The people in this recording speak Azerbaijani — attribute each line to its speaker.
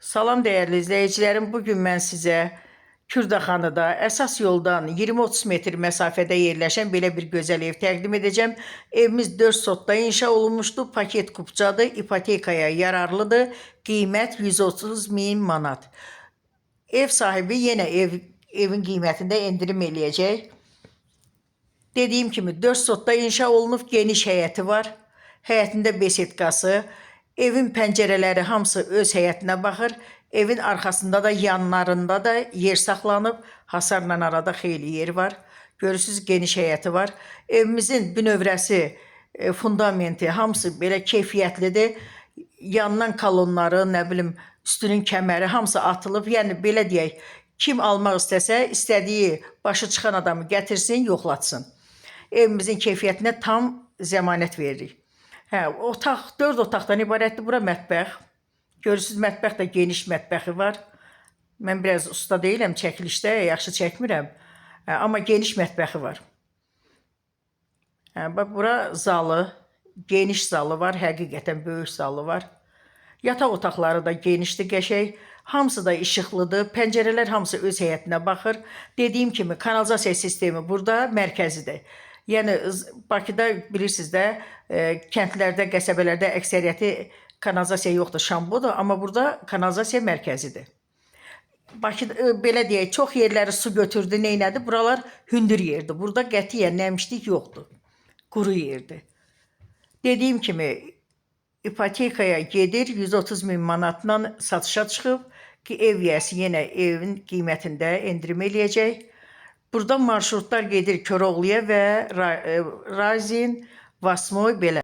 Speaker 1: Salam dəyərli izləyicilərim. Bugün mən sizə Kürdəxanıda əsas yoldan 20-30 metr məsafədə yerləşən belə bir gözəl ev təqdim edəcəm. Evimiz 4 sotda inşa olunmuşdur. Paket kupçadır, ipotekaya yararlıdır. Qiymət 130 min manat. Ev sahibi yenə evin qiymətində endirim eləyəcək. Dediyim kimi 4 sotda inşa olunub, geniş həyəti var. Həyətində besetkası, evin pəncərələri hamısı öz həyətinə baxır. Evin arxasında da, yanlarında da yer saxlanıb. Hasarla arada xeyli yer var. Görürsüz, geniş həyəti var. Evimizin bünövrəsi, fundamenti hamısı belə keyfiyyətlidir. Yandan kolonları, nə bilim, üstünün kəməri hamısı atılıb. Yəni belə deyək, kim almaq istəsə, istədiyi başı çıxan adamı gətirsin, yoxlatsın. Evimizin keyfiyyətinə tam zəmanət veririk. Hə, otaq 4 otaqdan ibarətdir. Bura mətbəx. Görürsüz, mətbəx də geniş mətbəxi var. Mən biraz usta deyiləm çəkilişdə, yaxşı çəkmirəm. Hə, amma geniş mətbəxi var. Hə, bax bura zalı, geniş zalı var, həqiqətən böyük zalı var. Yataq otaqları da genişdir, qəşəng. Hamısı da işıqlıdır. Pəncərələr hamısı öz həyətinə baxır. Dediyim kimi kanalizasiya sistemi burada mərkəzidir. Yəni Bakıda bilirsiniz də, kəndlərdə, qəsəbələrdə əksəriyyəti kanalizasiya yoxdur, şambodur, amma burada kanalizasiya mərkəzidir. Bakıda belə deyək, çox yerləri su götürdü, neynədi? Buralar hündür yerdir. Burada qətiyyən nəmişlik yoxdur. Quru yerdir. Dediyim kimi ipotekaya gedir, 130 min manatla satışa çıxıb ki, ev yiyəsi yenə evin qiymətində endirim eləyəcək. Buradan marşrutlar gedir Koroğluya və Razin, Vasmoy belə.